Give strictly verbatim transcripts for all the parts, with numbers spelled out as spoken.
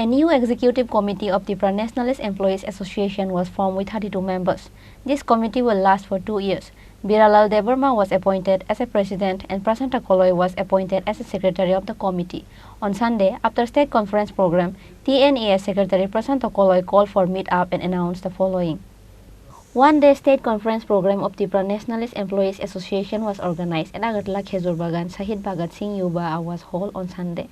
A new executive committee of Tipra Nationalist Employees Association was formed with thirty-two members. This committee will last for two years. Biralal Debbarma was appointed as a president and Prashanta Koloi was appointed as a secretary of the committee. On Sunday, after state conference program, T N E A secretary Prashanta Koloi called for meet-up and announced the following. One-day state conference program of Tipra Nationalist Employees Association was organized at Agartala Khezur Bagan, Shahid Bhagat Singh Yuva Awas Hall on Sunday.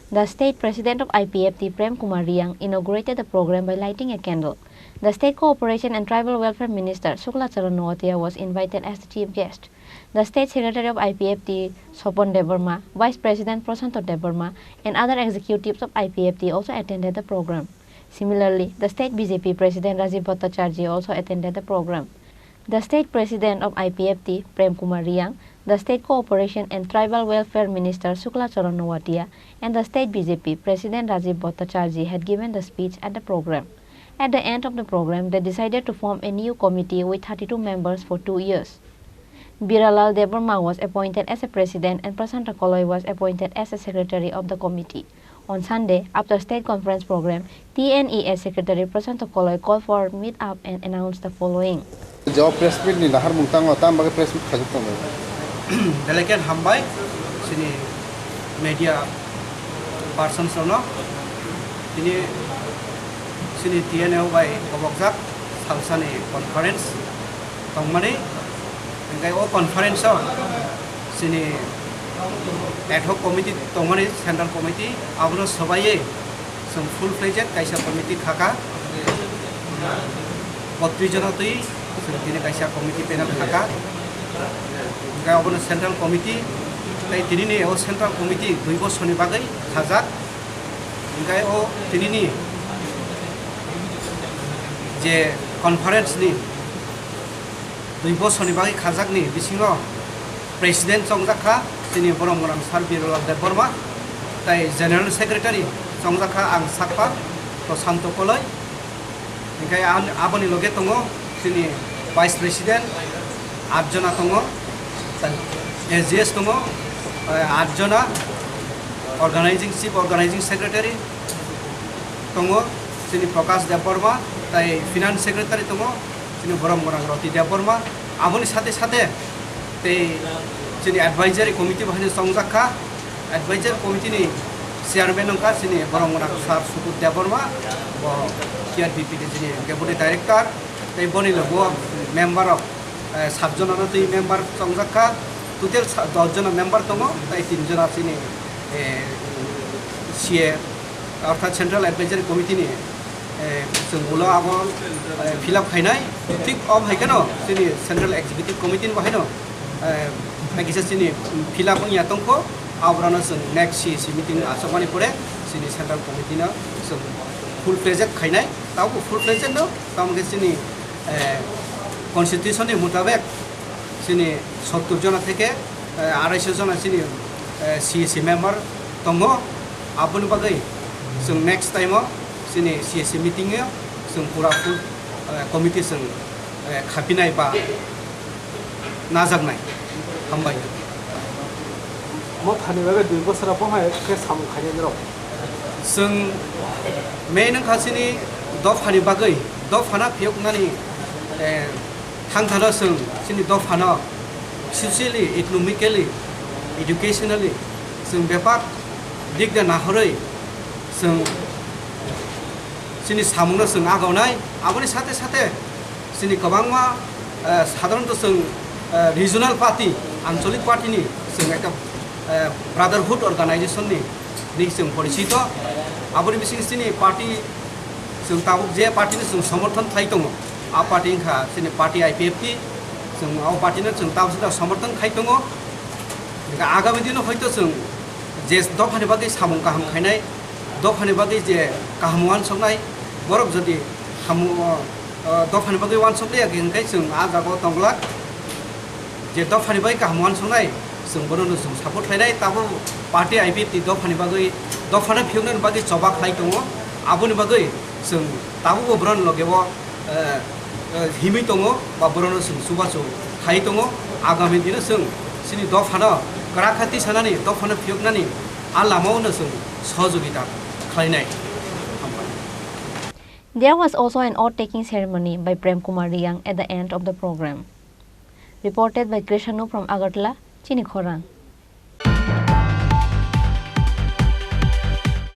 The state president of I P F T, Prem Kumar Riang, inaugurated the program by lighting a candle. The state cooperation and tribal welfare minister, Shukla Charan Noatia, was invited as the chief guest. The state secretary of I P F T, Sopon Debbarma, vice president Prashanto Debbarma, and other executives of I P F T also attended the program. Similarly, the state B J P president Rajiv Bhattacharjee also attended the program. The state president of I P F T, Prem Kumar Riang, the state cooperation and tribal welfare minister Shukla Charan Noatia, and the state B J P president Rajiv Bhattacharjee had given the speech at the program. At the end of the program, they decided to form a new committee with thirty-two members for two years. Biralal Debbarma was appointed as a president and Prashanta Koloi was appointed as a secretary of the committee. On Sunday, after state conference program, T N E A secretary Prashanta Koloi called for meet-up and announced the following. Jawab press meet ni nahar mung tango, tam bagwi press meet khajak tongo. Belai khe hambai chini media persons rokno. Tini chini T N E A bai kobokjak salsani conference tongmani, hingke o conference o chini ad hoc committee tongmani, central committee, abono swbaiwi chwng full fledged kaisa committee khaka, botris jona twi chwng tini kaisa committee panel khaka, hingke obono central committee, tei tinini o central committee dui bosorni bagwi khajak, hingke o tinini je conference ni dui bosorni bagwi khajakni bisingo president chongjak kha chini borom gwnang sir Biralal Debbarma, tei general secretary chongjak kha ang sakpa Prashanto Koloi. Hinkhe an-, aboni loge tongo chini vice president, at jona tongo, tei S G S tongo, eh, at jona, organizing, chief organizing secretary tongo, chini Prakash Debbarma, tei finance secretary tongo, chini borom gwnang Roti Debbarma. Aboni sate sate tei chini advisory committee bo haino chongjak kha. Advisory committee ni chairman wngkha chini borom gwnang sir Sukur Debbarma, bo T R B P ni chini deputy director, tei boni logo member rok, eh, sat jona no twi member chongjak kha. Total sa-, dos jona member tongo, tei tin jona chini, eh, C A, orthat Central Advisory Committee ni, eh, chwng ulo abo, eh, fill up khainai. Thik o hai kheno chini Central Executive Committee ni bo haino, eh, hai kisa chini fill up wngya tongkho, aborano chwng next C C meeting achukmani pore chini Central Committee no chwng full fledged khainai. Tabuk full fledged no, tamo khe chini, eh, constitution ni mutabek chini sottur jona theke, eh, arai sho jona chini, eh, C C member tongo. Aboni bagwi chwng next time o chini C C meeting o chwng pura full, eh, committee chwng, eh, khapinai ba najaknai. Hambai. Mo thani bagwi dui bosora bo hai khe samung khainai norok. Chwng main wngkha chini dophani bagwi, dophano phiyoknani, eh, thangthano chwng chini dophano socially, economically, educationally chwng bebak dik de nahorwi chwng chini samungno chwng agonai. Aboni sate sate chini kwbangma, eh, sadharanto chwng, eh, regional party, ancholik party ni chwng ekta, eh, brotherhood organization ni, ni chwng porichito. Aboni bising chini party chwng tabuk je party ni chwng somorthon khlai tongo, a party wngkha chini party I P F T. Chwng o party no chwng tabuk somorthon khai tongo. Hingkhe agami dino hoito chwng je dophani bagwi samung kaham khainai, dophani bagwi je kaham uansuknai, borok jodi hamu, o, o, dophani bagwi uansuk liya khe, hingkhe chwng a jagao tongglak. Je dophani bagwi kaham uansuknai, chwng bonono chwng support khlainai, tabuk party I P F T dophani bagwi, dophano phiyoknani bagwi choba khlai tongo, aboni bagwi chwng tabukbo boroni logeo eh, eh, himwi tongo ba borokno chwng chubachu khai tongo. Agami dino chwng chini dophano kwrak kha tisanani, dophano phiyoknani a lamao no chwng sohojogita khlainai. There was also an oath taking ceremony by Prem Kumar Reang at the end of the program. Reported by Krishanu from Agartala, Chini Khorang.